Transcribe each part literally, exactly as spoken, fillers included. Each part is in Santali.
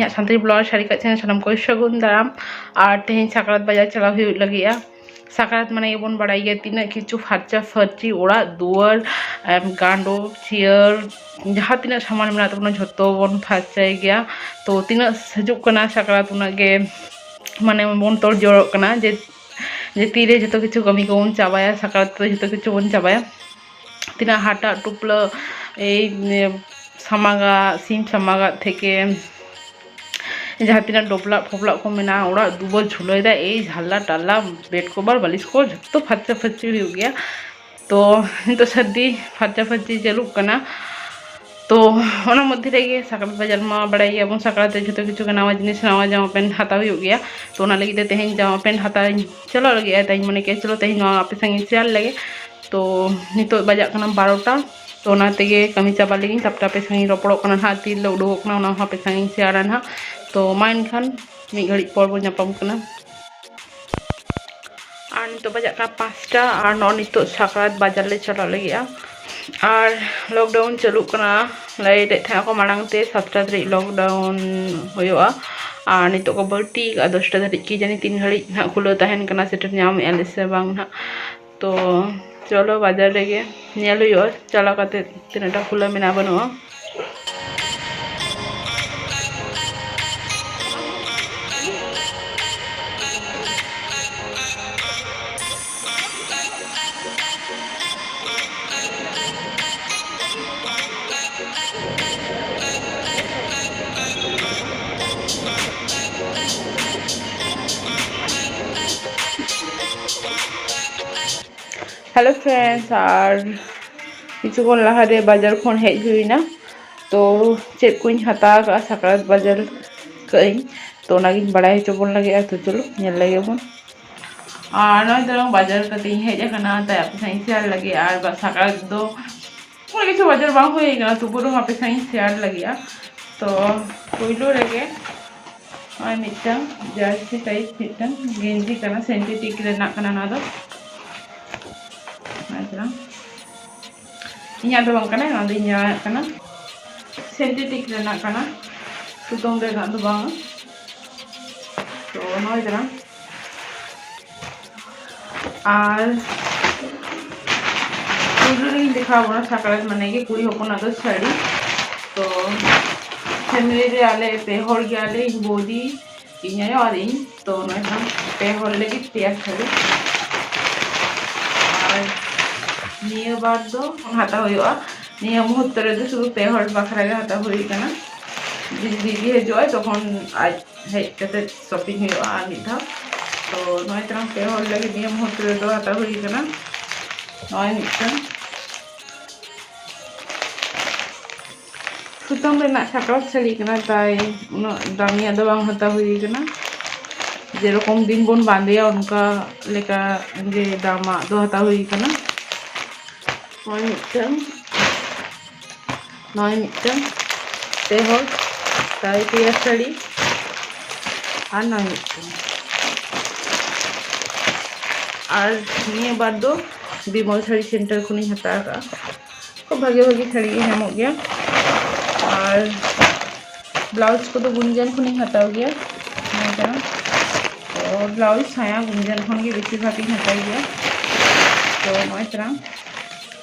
ᱤᱧᱟᱹᱜ ᱥᱟᱱᱛᱟᱲᱤ blog ᱥᱟᱹᱨᱤ ᱠᱟᱜ channel ᱥᱟᱱᱟᱢ ᱠᱚ ᱥᱟᱹᱜᱩᱱ ᱫᱟᱨᱟᱢ᱾ ᱟᱨ ᱛᱮᱦᱮᱧ ᱥᱟᱠᱨᱟᱛ ᱵᱟᱡᱟᱨ ᱪᱟᱞᱟᱣ ᱦᱩᱭᱩᱜ ᱞᱟᱹᱜᱤᱫᱼᱟ᱾ ᱥᱟᱠᱨᱟᱛ ᱢᱟᱱᱮ ᱜᱮᱵᱚᱱ ᱵᱟᱲᱟᱭ ᱜᱮᱭᱟ ᱛᱤᱱᱟᱹᱜ ᱠᱤᱪᱷᱩ ᱯᱷᱟᱨᱪᱟ ᱯᱷᱟᱹᱨᱪᱤ, ᱚᱲᱟᱜ ᱫᱩᱣᱟᱹᱨ, ᱮᱢ, ᱜᱟᱸᱰᱚ, ᱪᱤᱭᱟᱹᱨ, ᱡᱟᱦᱟᱸ ᱛᱤᱱᱟᱹᱜ ᱥᱟᱢᱟᱱ ᱢᱮᱱᱟᱜ ᱛᱟᱵᱚᱱᱟ ᱡᱷᱚᱛᱚ ᱵᱚᱱ ᱯᱷᱟᱨᱪᱟᱭ ᱜᱮᱭᱟ᱾ ᱛᱚ ᱛᱤᱱᱟᱹᱜ ᱦᱤᱡᱩᱜ ᱠᱟᱱᱟ ᱥᱟᱠᱨᱟᱛ ᱩᱱᱟᱹᱜ ᱜᱮ ᱢᱟᱱᱮ ᱵᱚᱱ ᱛᱚᱲ ᱡᱚᱲᱚᱜ ᱠᱟᱱᱟ ᱡᱮ, ᱡᱮ ᱛᱤᱨᱮ ᱡᱷᱚᱛᱚ ᱠᱤᱪᱷᱩ ᱠᱟᱹᱢᱤ ᱠᱚᱵᱚᱱ ᱪᱟᱵᱟᱭᱟ, ᱥᱟᱠᱨᱟᱛ ᱨᱮ ᱡᱷᱚᱛᱚ ᱠᱤᱪᱷᱩ ᱵᱚᱱ ᱪᱟᱵᱟᱭᱟ᱾ ᱛᱤᱱᱟᱹᱜ ᱦᱟᱴᱟᱜ ᱴᱩᱯᱞᱟᱹᱜ, ᱮᱭ ᱥᱟᱢᱟᱜᱟᱜ, ᱥᱤᱢ ᱥᱟᱢᱟᱜᱟᱜ ᱛᱷᱮᱠᱮ ᱡᱟᱦᱟᱸ ᱛᱤᱱᱟᱹᱜ ᱰᱚᱵᱞᱟᱜ ᱯᱷᱚᱵᱞᱟᱜ ᱠᱚ ᱢᱮᱱᱟᱜᱼᱟ, ᱚᱲᱟᱜ ᱫᱩᱣᱟᱹᱨ ᱡᱷᱩᱞᱟᱹᱭ ᱫᱟ, ᱮᱭ ᱡᱷᱟᱞᱞᱟ ᱴᱟᱞᱞᱟ, ᱵᱮᱰ ᱠᱚᱵᱷᱟᱨ ᱵᱟᱹᱞᱤᱥ ᱠᱚ ᱡᱷᱚᱛᱚ ᱯᱷᱟᱨᱪᱟ ᱯᱷᱟᱹᱨᱪᱤ ᱦᱩᱭᱩᱜ ᱜᱮᱭᱟ᱾ ᱛᱚ ᱱᱤᱛᱚᱜ ᱥᱟᱹᱨᱫᱤ ᱯᱷᱟᱨᱪᱟ ᱯᱷᱟᱹᱨᱪᱤ ᱪᱟᱹᱞᱩᱜ ᱠᱟᱱᱟ᱾ ᱛᱚ ᱚᱱᱟ ᱢᱚᱫᱽᱫᱷᱮ ᱨᱮᱜᱮ ᱥᱟᱠᱨᱟᱛ ᱵᱟᱡᱟᱨ ᱢᱟ ᱵᱟᱲᱟᱭ ᱜᱮᱭᱟᱵᱚᱱ, ᱥᱟᱠᱨᱟᱛ ᱨᱮ ᱡᱷᱚᱛᱚ ᱠᱤᱪᱷᱩ ᱜᱮ ᱱᱟᱣᱟ ᱡᱤᱱᱤᱥ, ᱱᱟᱣᱟ ᱡᱟᱢᱟ ᱯᱮᱱᱴ ᱦᱟᱛᱟᱣ ᱦᱩᱭᱩᱜ ᱜᱮᱭᱟ᱾ ᱛᱚ ᱚᱱᱟ ᱞᱟᱹᱜᱤᱫ ᱛᱮ ᱛᱮᱦᱮᱧ ᱡᱟᱢᱟ ᱯᱮᱱᱴ ᱦᱟᱛᱟᱣ ᱤᱧ ᱪᱟᱞᱟᱣ ᱞᱟᱹᱜᱤᱫ᱾ ᱛᱟᱭ ᱢᱚᱱᱮ ᱠᱮᱫᱼᱟ ᱪᱚᱞᱚ ᱛᱮᱦᱮᱧ ᱱᱚᱣᱟ ᱟᱯᱮ ᱥᱟᱝ ᱤᱧ ᱥᱮᱭᱟᱨ ᱞᱮᱜᱮ᱾ ᱛᱚ ᱱᱤᱛᱚᱜ ᱵᱟᱡᱟᱜ ᱠᱟᱱᱟ ᱵᱟᱨᱚᱴᱟ᱾ ᱛᱚ ᱚᱱᱟ ᱛᱮᱜᱮ ᱠᱟᱹᱢᱤ ᱪᱟᱵᱟ ᱞᱟᱹᱜᱤᱫ, ᱛᱟᱯᱚᱨᱮ ᱟᱯᱮ ᱥᱟᱝ ᱤᱧ ᱨᱚᱯᱚᱲᱚᱜ ᱠᱟᱱᱟ ᱱᱟᱦᱟᱜ, ᱛᱤᱨᱮᱞᱮ ᱩᱰᱩᱠᱚᱜ ᱠᱟᱱᱟ ᱚᱱᱟ ᱦᱚᱸ ᱟᱯᱮ ᱥᱟᱝ ᱤᱧ ᱥᱮᱭᱟᱨᱟ ᱱᱟᱦᱟᱜ᱾ ᱛᱚ ᱢᱟ ᱮᱱᱠᱷᱟᱱ ᱢᱤᱫ ᱜᱷᱟᱹᱲᱤᱡ ᱯᱚᱨ ᱵᱚᱱ ᱧᱟᱯᱟᱢ ᱠᱟᱱᱟ᱾ ᱟᱨ ᱱᱤᱛᱚᱜ ᱵᱟᱡᱟᱜ ᱠᱟᱱᱟ ᱯᱟᱸᱪᱴᱟ, ᱟᱨ ᱱᱚᱜᱼᱚᱭ ᱱᱤᱛᱚᱜ ᱥᱟᱠᱨᱟᱛ ᱵᱟᱡᱟᱨ ᱞᱮ ᱪᱟᱞᱟᱜ ᱞᱟᱹᱜᱤᱫᱼᱟ᱾ ᱟᱨ ᱞᱚᱠᱰᱟᱣᱩᱱ ᱪᱟᱹᱞᱩᱜ ᱠᱟᱱᱟ, ᱞᱟᱹᱭ ᱞᱮᱫ ᱛᱟᱦᱮᱸ ᱟᱠᱚ ᱢᱟᱲᱟᱝ ᱛᱮ ᱥᱟᱛᱴᱟ ᱫᱷᱟᱹᱨᱤᱡ ᱞᱚᱠᱰᱟᱣᱩᱱ ᱦᱩᱭᱩᱜᱼᱟ, ᱟᱨ ᱱᱤᱛᱚᱜ ᱠᱚ ᱵᱟᱹᱲᱛᱤ ᱟᱠᱟᱫᱼᱟ, ᱫᱚᱥᱴᱟ ᱫᱷᱟᱹᱨᱤᱡ᱾ ᱠᱤ ᱡᱟᱹᱱᱤ ᱛᱤᱱ ᱜᱷᱟᱹᱲᱤᱡ ᱱᱟᱦᱟᱜ ᱠᱷᱩᱞᱟᱹᱣ ᱛᱟᱦᱮᱱ ᱠᱟᱱᱟ, ᱥᱮᱴᱮᱨ ᱧᱟᱢᱮᱫᱼᱟ ᱞᱮ ᱥᱮ ᱵᱟᱝ ᱱᱟᱦᱟᱜ᱾ ᱛᱚ ᱪᱚᱞᱚ ᱵᱟᱡᱟᱨ ᱨᱮᱜᱮ ᱧᱮᱞ ᱦᱩᱭᱩᱜᱼᱟ, ᱪᱟᱞᱟᱣ ᱠᱟᱛᱮ ᱛᱤᱱᱟᱹᱜ ᱴᱟ ᱠᱷᱩᱞᱟᱹᱣ ᱢᱮᱱᱟᱜᱼᱟ ᱵᱟᱹᱱᱩᱜᱼᱟ᱾ Hello friends, ᱟᱨ ᱠᱤᱪᱷᱩ ᱠᱷᱚᱱ ᱞᱟᱦᱟ ᱨᱮ ᱵᱟᱡᱟᱨ ᱠᱷᱚᱱ ᱦᱮᱡ ᱦᱩᱭᱱᱟ᱾ ᱛᱚ ᱪᱮᱫ ᱠᱚᱧ ᱦᱟᱛᱟᱣ ᱟᱠᱟᱫᱼᱟ ᱥᱟᱠᱨᱟᱛ ᱵᱟᱡᱟᱨ ᱠᱟᱜ ᱟᱹᱧ, ᱛᱚ ᱚᱱᱟᱜᱤᱧ ᱵᱟᱲᱟᱭ ᱦᱚᱪᱚ ᱵᱚᱱ ᱞᱟᱹᱜᱤᱫᱼᱟ᱾ ᱛᱚ ᱪᱚᱞᱚ ᱧᱮᱞ ᱞᱮᱜᱮ ᱵᱚᱱ᱾ ᱟᱨ ᱱᱚᱜᱼᱚᱭ ᱛᱚᱨᱟᱝ ᱵᱟᱡᱟᱨ ᱠᱟᱛᱮ ᱤᱧ ᱦᱮᱡ ᱟᱠᱟᱱᱟ, ᱛᱟᱭ ᱟᱯᱮ ᱥᱟᱶ ᱤᱧ ᱥᱮᱭᱟᱨ ᱞᱟᱹᱜᱤᱫ᱾ ᱟᱨ ᱵᱟ-, ᱥᱟᱠᱨᱟᱛ ᱫᱚ ᱩᱱᱟᱹᱜ ᱠᱤᱪᱷᱩ ᱵᱟᱡᱟᱨ ᱵᱟᱝ ᱦᱩᱭ ᱠᱟᱱᱟ, ᱛᱚᱵᱩ ᱨᱮᱦᱚᱸ ᱟᱯᱮ ᱥᱟᱶ ᱤᱧ ᱥᱮᱭᱟᱨ ᱞᱟᱹᱜᱤᱫᱼᱟ᱾ ᱛᱚ ᱯᱳᱭᱞᱳ ᱨᱮᱜᱮ ᱱᱚᱜᱼᱚᱭ ᱢᱤᱫᱴᱟᱝ ᱡᱟᱨᱥᱤ ᱴᱟᱭᱤᱯ ᱢᱤᱫᱴᱟᱝ ᱜᱮᱧᱡᱤ ᱠᱟᱱᱟ, ᱥᱤᱱᱛᱷᱮᱴᱤᱠ ᱨᱮᱱᱟᱜ ᱠᱟᱱᱟ ᱱᱚᱣᱟ ᱫᱚ᱾ ᱱᱚᱜᱼᱚᱭ ᱛᱚᱨᱟᱝ ᱤᱧᱟᱹᱜ ᱫᱚ ᱵᱟᱝ ᱠᱟᱱᱟ, ᱱᱚᱣᱟ ᱫᱚ ᱤᱧ ᱡᱟᱶᱟᱭᱟᱜ ᱠᱟᱱᱟ, ᱥᱤᱱᱛᱷᱮᱴᱤᱠ ᱨᱮᱱᱟᱜ ᱠᱟᱱᱟ᱾ ᱥᱩᱛᱟᱹᱢ ᱨᱮᱱᱟᱜ ᱫᱚ ᱵᱟᱝ᱾ ᱛᱚ ᱱᱚᱜᱼᱚᱭ ᱠᱟᱱᱟ᱾ ᱟᱨ ᱯᱩᱭᱞᱩ ᱨᱮᱜᱮᱧ ᱫᱮᱠᱷᱟᱣ ᱵᱚᱱᱟ ᱥᱟᱠᱨᱟᱛ ᱢᱟᱱᱮ ᱜᱮ ᱠᱩᱲᱤ ᱦᱚᱯᱚᱱᱟᱜ ᱫᱚ ᱥᱟᱹᱲᱤ᱾ ᱛᱚ ᱯᱷᱮᱢᱤᱞᱤ ᱨᱮ ᱟᱞᱮ ᱯᱮ ᱦᱚᱲ ᱜᱮᱭᱟᱞᱮ, ᱤᱧ ᱵᱚᱫᱤ, ᱤᱧ ᱟᱭᱳ ᱟᱨ ᱤᱧ᱾ ᱛᱚ ᱱᱚᱜᱼᱚᱭ ᱠᱷᱟᱱ ᱯᱮ ᱦᱚᱲ ᱞᱟᱹᱜᱤᱫ ᱯᱮᱭᱟ ᱥᱟᱹᱲᱤ᱾ ᱟᱨ ᱱᱤᱭᱟᱹ ᱵᱟᱨ ᱫᱚ ᱦᱟᱛᱟᱣ ᱦᱩᱭᱩᱜᱼᱟ, ᱱᱤᱭᱟᱹ ᱢᱩᱦᱩᱨᱛᱚ ᱨᱮᱫᱚ ᱥᱩᱫᱷᱩ ᱯᱮ ᱦᱚᱲ ᱵᱟᱠᱷᱨᱟ ᱜᱮ ᱦᱟᱛᱟᱣ ᱦᱩᱭ ᱠᱟᱱᱟ᱾ ᱡᱩᱫᱤ ᱫᱤᱫᱤ ᱦᱤᱡᱩᱜᱼᱟᱭ ᱛᱚᱠᱷᱚᱱ ᱟᱡ ᱦᱮᱡ ᱠᱟᱛᱮ ᱥᱚᱯᱤᱝ ᱦᱩᱭᱩᱜᱼᱟ ᱟᱨ ᱢᱤᱫ ᱫᱷᱟᱣ᱾ ᱛᱚ ᱱᱚᱜᱼᱚᱭ ᱛᱟᱨᱟᱝ ᱯᱮ ᱦᱚᱲ ᱞᱟᱹᱜᱤᱫ ᱱᱤᱭᱟᱹ ᱢᱩᱦᱩᱨᱛᱚ ᱨᱮᱫᱚ ᱦᱟᱛᱟᱣ ᱦᱩᱭ ᱠᱟᱱᱟ᱾ ᱱᱚᱜᱼᱚᱭ ᱢᱤᱫᱴᱟᱝ ᱥᱩᱛᱟᱹᱢ ᱨᱮᱱᱟᱜ ᱥᱟᱠᱨᱟᱛ ᱥᱟᱹᱲᱤ ᱠᱟᱱᱟ, ᱛᱟᱭ ᱩᱱᱟᱹᱜ ᱫᱟᱢᱤᱭᱟᱜ ᱫᱚ ᱵᱟᱝ ᱦᱟᱛᱟᱣ ᱦᱩᱭ ᱠᱟᱱᱟ᱾ ᱡᱮᱨᱚᱠᱚᱢ ᱫᱤᱱ ᱵᱚᱱ ᱵᱟᱸᱫᱮᱭᱟ ᱚᱱᱠᱟ ᱞᱮᱠᱟ ᱜᱮ ᱫᱟᱢᱟᱜ ᱫᱚ ᱦᱟᱛᱟᱣ ᱦᱩᱭ ᱠᱟᱱᱟ᱾ ᱱᱚᱜᱼᱚᱭ ᱢᱤᱫᱴᱟᱝ, ᱱᱚᱜᱼᱚᱭ ᱢᱤᱫᱴᱟᱝ, ᱯᱮ ᱦᱚᱲ, ᱛᱟᱭ ᱯᱮᱭᱟ ᱥᱟᱹᱲᱤ, ᱟᱨ ᱱᱚᱜᱼᱚᱭ ᱢᱤᱫᱴᱟᱝ᱾ ᱟᱨ ᱱᱤᱭᱟᱹ ᱵᱟᱨ ᱫᱚ ᱵᱤᱢᱚᱞ ᱥᱟᱹᱲᱤ ᱥᱮᱱᱴᱟᱨ ᱠᱷᱚᱱᱤᱧ ᱦᱟᱛᱟᱣ ᱟᱠᱟᱫᱼᱟ᱾ ᱠᱷᱩᱵ ᱵᱷᱟᱜᱮ ᱵᱷᱟᱜᱮ ᱥᱟᱹᱲᱤ ᱜᱮ ᱧᱟᱢᱚᱜ ᱜᱮᱭᱟ᱾ ᱟᱨ ᱵᱞᱟᱣᱩᱡᱽ ᱠᱚᱫᱚ ᱜᱩᱱᱡᱟᱱ ᱠᱷᱚᱱᱤᱧ ᱦᱟᱛᱟᱣ ᱜᱮᱭᱟ᱾ ᱱᱚᱜᱼᱚᱭ ᱛᱟᱨᱟᱝ᱾ ᱛᱚ ᱵᱞᱟᱣᱩᱡᱽ ᱥᱟᱭᱟ ᱜᱩᱱᱡᱟᱱ ᱠᱷᱚᱱ ᱜᱮ ᱵᱮᱥᱤᱨ ᱵᱷᱟᱜᱽ ᱤᱧ ᱦᱟᱛᱟᱣ ᱜᱮᱭᱟ᱾ ᱛᱚ ᱱᱚᱜᱼᱚᱭ ᱛᱟᱨᱟᱝ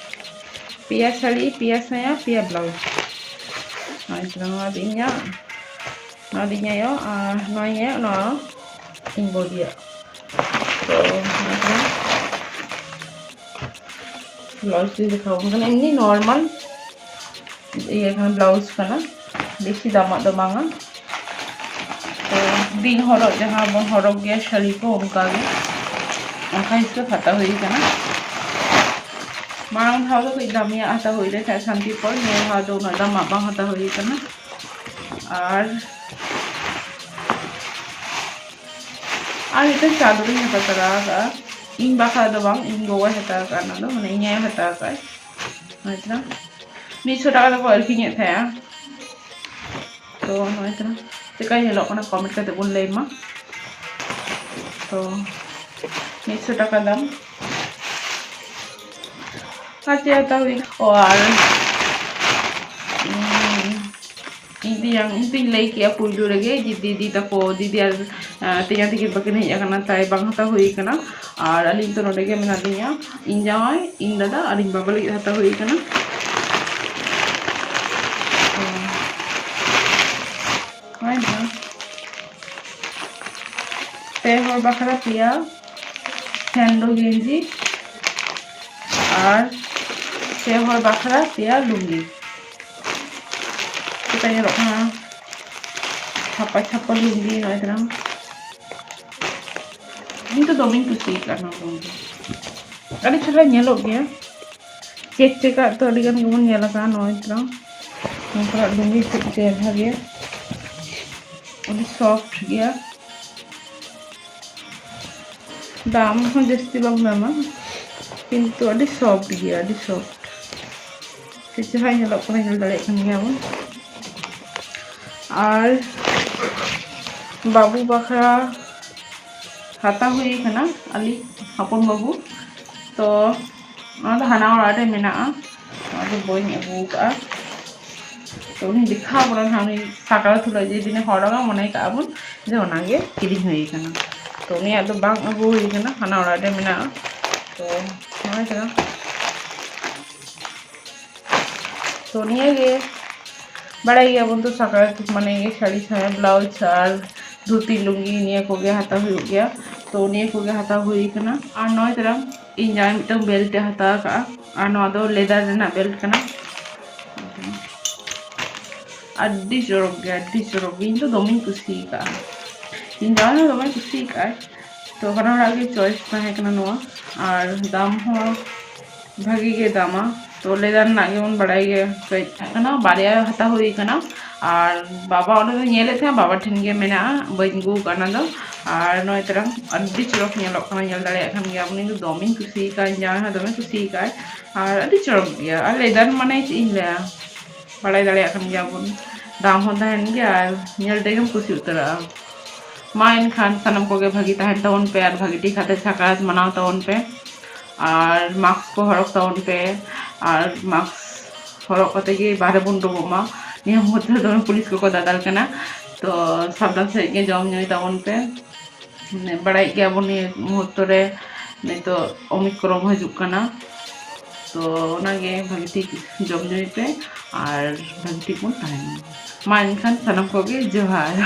ᱯᱮᱭᱟ ᱥᱟᱹᱲᱤ, ᱯᱮᱭᱟ ᱥᱟᱭᱟ, ᱯᱮᱭᱟ ᱵᱞᱟᱣᱩᱡᱽ᱾ ᱱᱚᱜᱼᱚᱭ ᱛᱟᱨᱟᱝ ᱱᱚᱣᱟ ᱫᱚ ᱤᱧᱟᱹᱜ, ᱱᱚᱣᱟ ᱫᱚ ᱤᱧ ᱟᱭᱳ, ᱟᱨ ᱱᱚᱣᱟ ᱤᱧ ᱟᱭᱳ, ᱱᱚᱣᱟ ᱤᱧ ᱵᱚᱫᱤᱭᱟᱜ᱾ ᱛᱚ ᱱᱚᱜᱼᱚᱭ ᱛᱟᱨᱟᱝ ᱵᱞᱟᱣᱩᱡᱽ ᱫᱚᱧ ᱫᱮᱠᱷᱟᱣ ᱟᱵᱚᱱ ᱠᱟᱱᱟ, ᱮᱢᱱᱤ ᱱᱚᱨᱢᱟᱞ ᱤᱭᱟᱹ ᱠᱟᱱᱟ, ᱵᱞᱟᱣᱩᱡᱽ ᱠᱟᱱᱟ, ᱵᱮᱥᱤ ᱫᱟᱢᱟᱜ ᱫᱚ ᱵᱟᱝᱟ᱾ ᱛᱚ ᱫᱤᱱ ᱦᱚᱨᱚᱜ ᱡᱟᱦᱟᱸ ᱵᱚᱱ ᱦᱚᱨᱚᱜ ᱜᱮᱭᱟ ᱥᱟᱹᱲᱤ ᱠᱚ, ᱚᱱᱠᱟ ᱜᱮ, ᱚᱱᱠᱟ ᱦᱤᱥᱟᱹᱵ ᱦᱟᱛᱟᱣ ᱦᱩᱭ ᱠᱟᱱᱟ᱾ ᱢᱟᱲᱟᱝ ᱫᱷᱟᱣ ᱫᱚ ᱠᱟᱹᱡ ᱫᱟᱢᱤᱭᱟᱜ ᱦᱟᱛᱟᱣ ᱦᱩᱭ ᱞᱮᱱ ᱛᱟᱦᱮᱸᱫ ᱥᱟᱱᱛᱤ ᱯᱚᱨ, ᱱᱤᱭᱟᱹ ᱫᱷᱟᱣ ᱫᱚ ᱩᱱᱟᱹᱜ ᱫᱟᱢᱟᱜ ᱵᱟᱝ ᱦᱟᱛᱟᱣ ᱦᱩᱭ ᱠᱟᱱᱟ᱾ ᱟᱨ ᱟᱨ ᱢᱤᱫᱴᱮᱱ ᱪᱟᱫᱚᱨᱤᱧ ᱦᱟᱛᱟᱣ ᱛᱚᱨᱟ ᱟᱠᱟᱫᱼᱟ, ᱤᱧ ᱵᱟᱠᱷᱨᱟ ᱫᱚ ᱵᱟᱝ, ᱤᱧ ᱜᱚᱜᱚᱭ ᱦᱟᱛᱟᱣ ᱟᱠᱟᱫᱼᱟ, ᱚᱱᱟ ᱫᱚ ᱢᱟᱱᱮ ᱤᱧ ᱟᱭᱳ ᱦᱟᱛᱟᱣ ᱟᱠᱟᱫᱼᱟᱭ᱾ ᱱᱚᱜᱼᱚᱭ ᱛᱟᱨᱟ ᱢᱤᱫᱥᱚ ᱴᱟᱠᱟ ᱛᱮᱠᱚ ᱟᱹᱠᱷᱨᱤᱧᱮᱫ ᱛᱟᱦᱮᱸᱜᱼᱟ᱾ ᱛᱚ ᱱᱚᱜᱼᱚᱭ ᱛᱟᱨᱟ ᱪᱮᱠᱟ ᱧᱮᱞᱚᱜ ᱠᱟᱱᱟ ᱠᱚᱢᱮᱱᱴ ᱠᱟᱛᱮ ᱵᱚᱱ ᱞᱟᱹᱭ ᱢᱟ᱾ ᱛᱚ ᱢᱤᱫᱥᱚ ᱴᱟᱠᱟ ᱫᱟᱢ᱾ ᱟᱨ ᱪᱮᱫ ᱦᱟᱛᱟᱣ ᱦᱩᱭᱱᱟ? ᱚ, ᱟᱨ, ᱩᱸ, ᱤᱧ ᱛᱮᱭᱟᱝ, ᱤᱧ ᱛᱚᱧ ᱞᱟᱹᱭ ᱠᱮᱜᱼᱟ ᱯᱩᱭᱞᱩ ᱨᱮᱜᱮ ᱡᱮ ᱫᱤᱫᱤ ᱛᱟᱠᱚ, ᱫᱤᱫᱤ ᱟᱨ, ᱟᱸ, ᱛᱮᱭᱟᱝ ᱛᱟᱹᱠᱤᱱ ᱵᱟᱹᱠᱤᱱ ᱦᱮᱡ ᱟᱠᱟᱱᱟ, ᱛᱟᱭ ᱵᱟᱝ ᱦᱟᱛᱟᱣ ᱦᱩᱭ ᱟᱠᱟᱱᱟ᱾ ᱟᱨ ᱟᱹᱞᱤᱧ ᱛᱚ ᱱᱚᱰᱮ ᱜᱮ ᱢᱮᱱᱟᱜ ᱞᱤᱧᱟ, ᱤᱧ ᱡᱟᱶᱟᱭ, ᱤᱧ ᱫᱟᱫᱟ ᱟᱨ ᱤᱧ ᱵᱟᱵᱟ ᱞᱟᱹᱜᱤᱫ ᱦᱟᱛᱟᱣ ᱦᱩᱭ ᱟᱠᱟᱱᱟ᱾ ᱦᱳᱭ ᱛᱚ᱾ ᱯᱮ ᱦᱚᱲ ᱵᱟᱠᱷᱨᱟ ᱯᱮᱭᱟ ᱥᱮᱱᱰᱳ ᱜᱮᱧᱡᱤ ᱟᱨ ᱯᱮ ᱦᱚᱲ ᱵᱟᱠᱷᱨᱟ ᱯᱮᱭᱟ ᱞᱩᱝᱜᱤ᱾ ᱪᱮᱫ ᱞᱮᱠᱟ ᱧᱮᱞᱚᱜ ᱠᱟᱱᱟ? ᱪᱷᱟᱯᱟ ᱪᱷᱟᱯᱟ ᱞᱩᱝᱜᱤ, ᱱᱚᱜᱼᱚᱭ ᱛᱟᱨᱟᱢ᱾ ᱤᱧ ᱫᱚ ᱫᱚᱢᱮᱧ ᱠᱩᱥᱤᱭᱟᱠᱟᱫᱼᱟ ᱱᱚᱣᱟ ᱞᱩᱝᱜᱤ᱾ ᱟᱹᱰᱤ ᱪᱮᱦᱨᱟ ᱧᱮᱞᱚᱜ ᱜᱮᱭᱟ᱾ ᱪᱮᱠ ᱪᱮᱠᱟᱜ ᱛᱚ ᱟᱹᱰᱤ ᱜᱟᱱ ᱜᱮᱵᱚᱱ ᱧᱮᱞ ᱟᱠᱟᱫᱼᱟ᱾ ᱱᱚᱜᱼᱚᱭ ᱛᱟᱨᱟᱢ, ᱱᱚᱝᱠᱟᱱᱟᱜ ᱞᱩᱝᱜᱤ ᱠᱷᱩᱵ ᱪᱮᱦᱨᱟ ᱜᱮᱭᱟ, ᱟᱹᱰᱤ soft ᱜᱮᱭᱟ᱾ ᱫᱟᱢ ᱦᱚᱸ ᱡᱟᱹᱥᱛᱤ ᱵᱟᱝ ᱫᱟᱢᱟ, ᱠᱤᱱᱛᱩ ᱟᱹᱰᱤ soft ᱜᱮᱭᱟ, ᱟᱹᱰᱤ soft᱾ ᱪᱮᱫ ᱪᱮᱦᱨᱟ ᱧᱮᱞᱚᱜ ᱠᱟᱱᱟ, ᱧᱮᱞ ᱫᱟᱲᱮᱭᱟᱜ ᱠᱟᱱ ᱜᱮᱭᱟ ᱵᱚᱱ᱾ ᱟᱨ ᱵᱟᱹᱵᱩ ᱵᱟᱠᱷᱨᱟ ᱦᱟᱛᱟᱣ ᱦᱩᱭ ᱠᱟᱱᱟ, ᱟᱞᱮ ᱦᱚᱯᱚᱱ ᱵᱟᱹᱵᱩ᱾ ᱛᱚ ᱚᱱᱟ ᱫᱚ ᱦᱟᱱᱟ ᱚᱲᱟᱜ ᱨᱮ ᱢᱮᱱᱟᱜᱼᱟ, ᱚᱱᱟ ᱫᱚ ᱵᱟᱹᱧ ᱟᱹᱜᱩ ᱟᱠᱟᱫᱼᱟ᱾ ᱛᱚ ᱩᱱᱤᱧ ᱫᱮᱠᱷᱟᱣ ᱟᱵᱚᱱᱟ ᱱᱟᱦᱟᱜ, ᱩᱱᱤ ᱥᱟᱠᱨᱟᱛ ᱦᱤᱞᱳᱜ ᱡᱮᱫᱤᱱᱮ ᱦᱚᱨᱚᱜᱟ, ᱢᱚᱱᱮ ᱠᱟᱜᱼᱟ ᱵᱚᱱ ᱡᱮ ᱚᱱᱟᱜᱮ ᱠᱤᱨᱤᱧ ᱦᱩᱭ ᱠᱟᱱᱟ᱾ ᱛᱚ ᱩᱱᱤᱭᱟᱜ ᱫᱚ ᱵᱟᱝ ᱟᱹᱜᱩ ᱦᱩᱭ ᱠᱟᱱᱟ, ᱦᱟᱱᱟ ᱚᱲᱟᱜ ᱨᱮ ᱢᱮᱱᱟᱜᱼᱟ᱾ ᱛᱚ ᱱᱚᱜᱼᱚᱭ ᱠᱟᱱᱟ᱾ ᱛᱚ ᱱᱤᱭᱟᱹ ᱜᱮ ᱵᱟᱲᱟᱭ ᱜᱮᱭᱟᱵᱚᱱ ᱛᱚ, ᱥᱟᱠᱨᱟᱛ ᱢᱟᱱᱮ ᱜᱮ ᱥᱟᱹᱲᱤ ᱥᱟᱭᱟ, blouse ᱟᱨ ᱫᱷᱩᱛᱤ ᱞᱩᱝᱜᱤ, ᱱᱤᱭᱟᱹ ᱠᱚᱜᱮ ᱦᱟᱛᱟᱣ ᱦᱩᱭᱩᱜ ᱜᱮᱭᱟ᱾ ᱛᱚ ᱱᱤᱭᱟᱹ ᱠᱚᱜᱮ ᱦᱟᱛᱟᱣ ᱦᱩᱭ ᱠᱟᱱᱟ᱾ ᱟᱨ ᱱᱚᱜᱼᱚᱭ ᱛᱟᱨᱟᱢ, ᱤᱧ ᱡᱟᱶᱟᱭ ᱢᱤᱫᱴᱟᱝ belt ᱮ ᱦᱟᱛᱟᱣ ᱟᱠᱟᱫᱼᱟ, ᱟᱨ ᱱᱚᱣᱟ ᱫᱚ leather ᱨᱮᱱᱟᱜ belt ᱠᱟᱱᱟ᱾ ᱟᱹᱰᱤ ᱪᱚᱨᱚᱠ ᱜᱮ, ᱟᱹᱰᱤ ᱪᱚᱨᱚᱠ ᱜᱮ, ᱤᱧ ᱫᱚ ᱫᱚᱢᱮᱧ ᱠᱩᱥᱤ ᱟᱠᱟᱫᱼᱟ᱾ ᱤᱧ ᱡᱟᱶᱟᱭ ᱦᱚᱸ ᱫᱚᱢᱮ ᱠᱩᱥᱤ ᱟᱠᱟᱫᱼᱟᱭ᱾ ᱛᱚ ᱵᱟᱱᱟ ᱦᱚᱲᱟᱜ ᱜᱮ choice ᱛᱟᱦᱮᱸ ᱠᱟᱱᱟ ᱱᱚᱣᱟ, ᱟᱨ ᱫᱟᱢ ᱦᱚᱸ ᱵᱷᱟᱜᱤ ᱜᱮ ᱫᱟᱢᱟ᱾ ᱛᱚ leather ᱨᱮᱱᱟᱜ ᱜᱮᱵᱚᱱ ᱵᱟᱲᱟᱭ ᱜᱮᱭᱟ, ᱠᱟᱹᱡ ᱠᱟᱱᱟ, ᱵᱟᱨᱭᱟ ᱦᱟᱛᱟᱣ ᱦᱩᱭ ᱠᱟᱱᱟ᱾ ᱟᱨ ᱵᱟᱵᱟ ᱚᱸᱰᱮ ᱫᱚ ᱧᱮᱞᱮᱫ ᱛᱟᱦᱮᱸᱫ, ᱵᱟᱵᱟ ᱴᱷᱮᱱ ᱜᱮ ᱢᱮᱱᱟᱜᱼᱟ, ᱵᱟᱹᱧ ᱟᱹᱜᱩ ᱟᱠᱟᱫᱼᱟ ᱚᱱᱟ ᱫᱚ᱾ ᱟᱨ ᱱᱚᱜᱼᱚᱭ ᱛᱟᱨᱟᱝ, ᱟᱹᱰᱤ ᱪᱚᱨᱚᱠ ᱧᱮᱞᱚᱜ ᱠᱟᱱᱟ, ᱧᱮᱞ ᱫᱟᱲᱮᱭᱟᱜ ᱠᱟᱱ ᱜᱮᱭᱟ ᱵᱚᱱ᱾ ᱤᱧ ᱫᱚ ᱫᱚᱢᱮᱧ ᱠᱩᱥᱤ ᱟᱠᱟᱫᱼᱟ, ᱤᱧ ᱡᱟᱶᱟᱭ ᱦᱚᱸ ᱫᱚᱢᱮ ᱠᱩᱥᱤ ᱟᱠᱟᱫᱼᱟᱭ᱾ ᱟᱨ ᱟᱹᱰᱤ ᱪᱚᱨᱚᱠ ᱜᱮᱭᱟ᱾ ᱟᱨ leather ᱢᱟᱱᱮ ᱪᱮᱫ ᱤᱧ ᱞᱟᱹᱭᱟ, ᱵᱟᱲᱟᱭ ᱫᱟᱲᱮᱭᱟᱜ ᱠᱟᱱ ᱜᱮᱭᱟ ᱵᱚᱱ, ᱫᱟᱢ ᱦᱚᱸ ᱛᱟᱦᱮᱱ ᱜᱮᱭᱟ ᱟᱨ ᱧᱮᱞ ᱛᱮᱜᱮᱢ ᱠᱩᱥᱤ ᱩᱛᱟᱹᱨᱚᱜᱼᱟ᱾ ᱢᱟ ᱮᱱᱠᱷᱟᱱ ᱥᱟᱱᱟᱢ ᱠᱚᱜᱮ ᱵᱷᱟᱹᱜᱤ ᱛᱟᱦᱮᱱ ᱛᱟᱵᱚᱱ ᱯᱮ ᱟᱨ ᱵᱷᱟᱹᱜᱤ ᱴᱷᱤᱠ ᱠᱟᱛᱮ ᱥᱟᱠᱨᱟᱛ ᱢᱟᱱᱟᱣ ᱛᱟᱵᱚᱱ ᱯᱮ᱾ ᱟᱨ mask ᱠᱚ ᱦᱚᱨᱚᱜ ᱛᱟᱵᱚᱱ ᱯᱮ᱾ ᱟᱨ mask ᱦᱚᱨᱚᱜ ᱠᱟᱛᱮ ᱜᱮ ᱵᱟᱦᱨᱮ ᱵᱚᱱ ᱩᱰᱩᱠᱚᱜ ᱢᱟ᱾ ᱱᱤᱭᱟᱹ ᱢᱩᱦᱩᱨᱛᱚ ᱫᱚᱢᱮ ᱯᱩᱞᱤᱥ ᱠᱚᱠᱚ ᱫᱟᱫᱟᱞ ᱠᱟᱱᱟ᱾ ᱛᱚ ᱥᱟᱵᱫᱷᱟᱱ ᱥᱟᱺᱦᱤᱡ ᱜᱮ ᱡᱚᱢ ᱧᱩᱭ ᱛᱟᱵᱚᱱ ᱯᱮ᱾ ᱢᱟᱱᱮ, ᱵᱟᱲᱟᱭᱮᱫ ᱜᱮᱭᱟᱵᱚᱱ ᱱᱤᱭᱟᱹ ᱢᱩᱦᱩᱨᱛᱚ ᱨᱮ ᱱᱤᱛᱚᱜ ᱳᱢᱤᱠᱨᱚᱱ ᱦᱤᱡᱩᱜ ᱠᱟᱱᱟ᱾ ᱛᱚ ᱚᱱᱟᱜᱮ ᱵᱷᱟᱜᱮ ᱴᱷᱤᱠ ᱡᱚᱢ ᱧᱩᱭ ᱯᱮ ᱟᱨ ᱵᱷᱟᱜᱮ ᱴᱷᱤᱠ ᱵᱚᱱ ᱛᱟᱦᱮᱱ ᱢᱟ᱾ ᱢᱟ ᱮᱱᱠᱷᱟᱱ ᱥᱟᱱᱟᱢ ᱠᱚᱜᱮ ᱡᱚᱦᱟᱨ᱾